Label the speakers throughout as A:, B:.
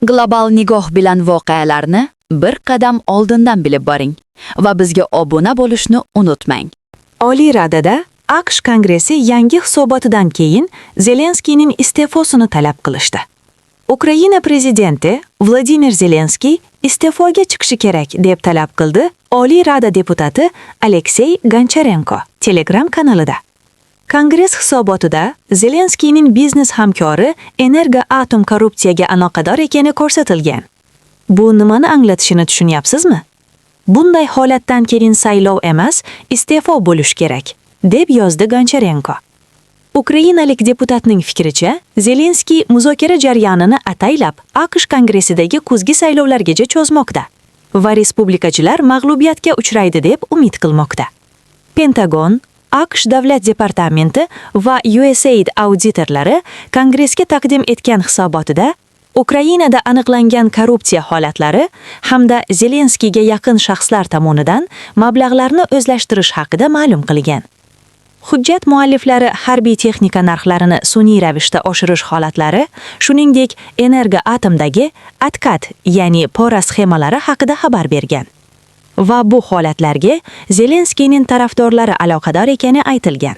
A: Global nigoh bilan voqealarni bir qadam oldindan bilib boring va bizga obuna bo'lishni unutmang.
B: Oliy Radada AQSh Kongressi yangi hisobotidan keyin Zelenskiyning iste'fosini talab qilishdi. Ukraina prezidenti Vladimir Zelenskiy iste'foga chiqishi kerak deb talab qildi Oliy Rada deputati Aleksey Goncharenko Telegram kanalida. Kongress hisobotida Zelenskiyning biznes hamkori Energoatom korrupsiyaga aloqador ekani ko'rsatilgan. Bu nimani anglatishini tushunyapsizmi? Bunday holatdan keyin saylov emas, iste'fo bo'lish kerak, deb yozdi Goncharenko. Ukrainalik deputatning fikricha, Zelenskiy muzokara jarayonini ataylab AQSh Kongressidagi kuzgi saylovlargacha cho'zmoqda va respublikachilar mag'lubiyatga uchraydi deb umid qilmoqda. Pentagon, AQSh Davlat departamenti va USAID auditorlari Kongressga taqdim etgan hisobotida Ukrainada aniqlangan korrupsiya holatlari hamda Zelenskiyga yaqin shaxslar tomonidan mablag'larni o'zlashtirish haqida ma'lum qilgan. Hujjat mualliflari harbiy texnika narxlarini sun'iy ravishda oshirish holatlari, shuningdek, Energoatomdagi откат, ya'ni pora sxemalari haqida xabar bergan. Va bu holatlarga Zelenskiyning tarafdorlari aloqador ekani aytilgan.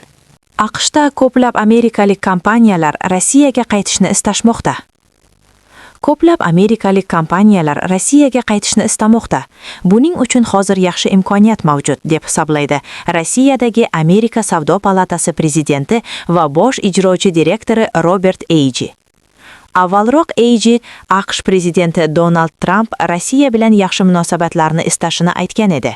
C: AQShda ko'plab amerikalik kompaniyalar Rossiyaga qaytishni istashmoqda. Ko'plab amerikalik kompaniyalar Rossiyaga qaytishni istamoqda. Buning uchun hozir yaxshi imkoniyat mavjud, deb hisoblaydi Rossiyadagi Amerika savdo palatasi prezidenti va bosh ijrochi direktori Robert Eyji. Avvalroq Eyji AQSh prezidenti Donald Tramp Rossiya bilan yaxshi munosabatlarni istashini aytgan edi.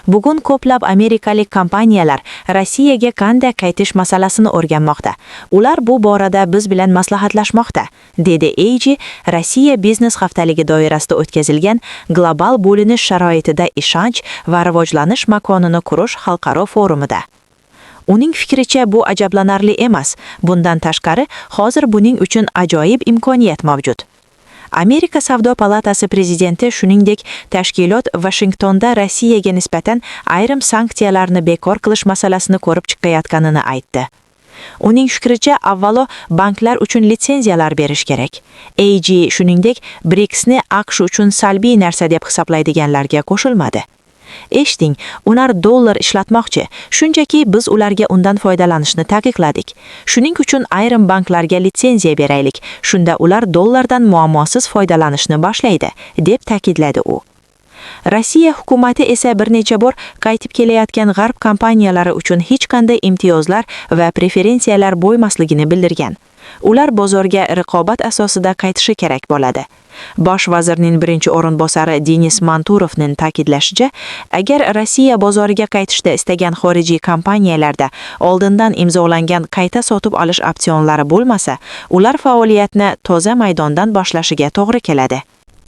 C: Bugun ko'plab amerikalik kompaniyalar Rossiyaga qanday qaytish masalasini o'rganmoqda. Ular bu borada biz bilan maslahatlashmoqda, dedi Eyji Rossiya biznes haftaligi doirasida o'tkazilgan Global bo'linish sharoitida ishonch va rivojlanish makonini qurish xalqaro forumida. Uning fikricha, bu ajablanarli emas. Bundan tashqari, hozir buning uchun ajoyib imkoniyat mavjud. Amerika savdo palatasi prezidenti, shuningdek, tashkilot Vashingtonda Rossiyaga nisbatan ayrim sanksiyalarni bekor qilish masalasini ko'rib chiqayotganini aytdi. Uning fikricha, avvalo banklar uchun litsenziyalar berish kerak. AG, shuningdek, BRICSni AQSh uchun salbiy narsa deb hisoblaydiganlarga qo'shilmadi. "Eshiting, ular dollar ishlatmoqchi. Shunchaki biz ularga undan foydalanishni taqiqladik. Shuning uchun ayrim banklarga litsenziya beraylik. Shunda ular dollardan muammosiz foydalanishni boshlaydi", deb ta'kidladi u. Rossiya hukumati esa bir necha bor qaytib kelayotgan g'arb kompaniyalari uchun hech qanday imtiyozlar va preferensiyalar bo'lmasligini bildirgan. Ular bozorga raqobat asosida qaytishi kerak bo'ladi. Bosh vazirning birinchi o'rinbosari Denis Manturovning ta'kidlashicha, agar Rossiya bozoriga qaytishda istagan xorijiy kompaniyalarda oldindan imzolangan qayta sotib olish opsionlari bo'lmasa, ular faoliyatni toza maydondan boshlashiga to'g'ri keladi.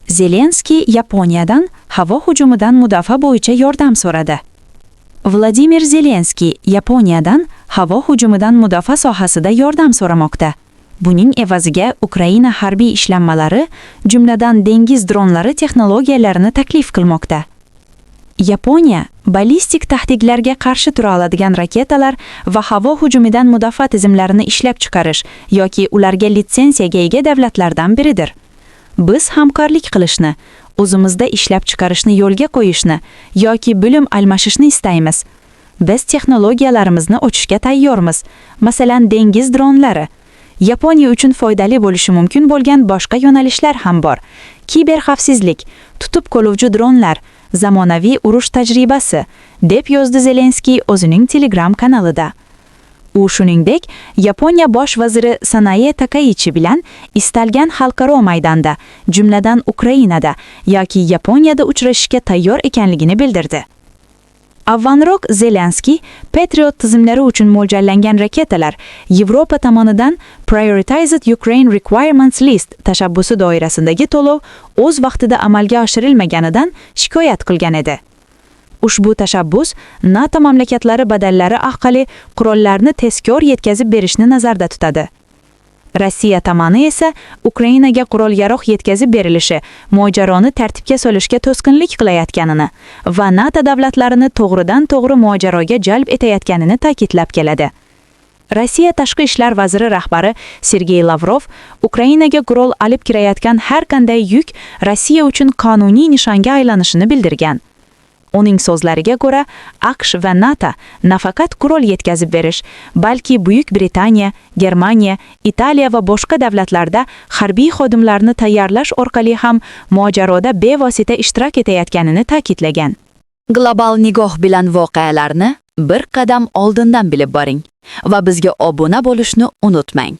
B: Zelenskiy Yaponiyadan havo hujumidan mudofaa bo'yicha yordam so'radi. Vladimir Zelenskiy Yaponiyadan havo hujumidan mudofaa sohasida yordam so'ramoqda. Buning evaziga Ukraina harbiy ishlanmalari, jumladan dengiz dronlari texnologiyalarini taklif qilmoqda. Yaponiya ballistik tahdidlarga qarshi tura oladigan raketalar va havo hujumidan mudofaa tizimlarini ishlab chiqarish yoki ularga litsenziyaga ega davlatlardan biridir. Biz hamkorlik qilishni, o'zimizda ishlab chiqarishni yo'lga qo'yishni yoki bilim almashishni istaymiz. Biz texnologiyalarimizni ochishga tayyormiz. Masalan, dengiz dronlari. Yaponiya uchun foydali bo'lishi mumkin bo'lgan boshqa yo'nalishlar ham bor. Kiber xavfsizlik, tutib qoluvchi dronlar, zamonaviy urush tajribasi, deb yozdi Zelenskiy o'zining Telegram kanalida. U, shuningdek, Yaponiya bosh vaziri Sanae Takaichi bilan istalgan xalqaro maydonda, jumladan Ukrainada yoki Yaponiyada uchrashishga tayyor ekanligini bildirdi. Avvalroq Zelenskiy Patriot tizimlari uchun mo'ljallangan raketalar Yevropa tomonidan Prioritized Ukraine Requirements List tashabbusi doirasidagi to'lov o'z vaqtida amalga oshirilmaganidan shikoyat qilgan edi. Ushbu tashabbus NATO mamlakatlari badallari orqali qurollarni tezkor yetkazib berishni nazarda tutadi. Rossiya tomoni esa Ukrainaga qurol-yarog' yetkazib berilishi mojaroni tartibga solishga to'sqinlik qilayotganini va NATO davlatlarini to'g'ridan-to'g'ri mojaroga jalb etayotganini ta'kidlab keladi. Rossiya tashqi ishlar vaziri rahbari Sergey Lavrov Ukrainaga qurol olib kirayotgan har qanday yuk Rossiya uchun qonuniy nishonga aylanishini bildirgan. Uning so'zlariga ko'ra, AQSh va NATO nafaqat qurol yetkazib berish, balki Buyuk Britaniya, Germaniya, Italiya va boshqa davlatlarda harbiy xodimlarni tayyorlash orqali ham mojaroda bevosita ishtirok etayotganini ta'kidlagan.
A: Global nigoh bilan voqealarni bir qadam oldindan bilib boring va bizga obuna bo'lishni unutmang.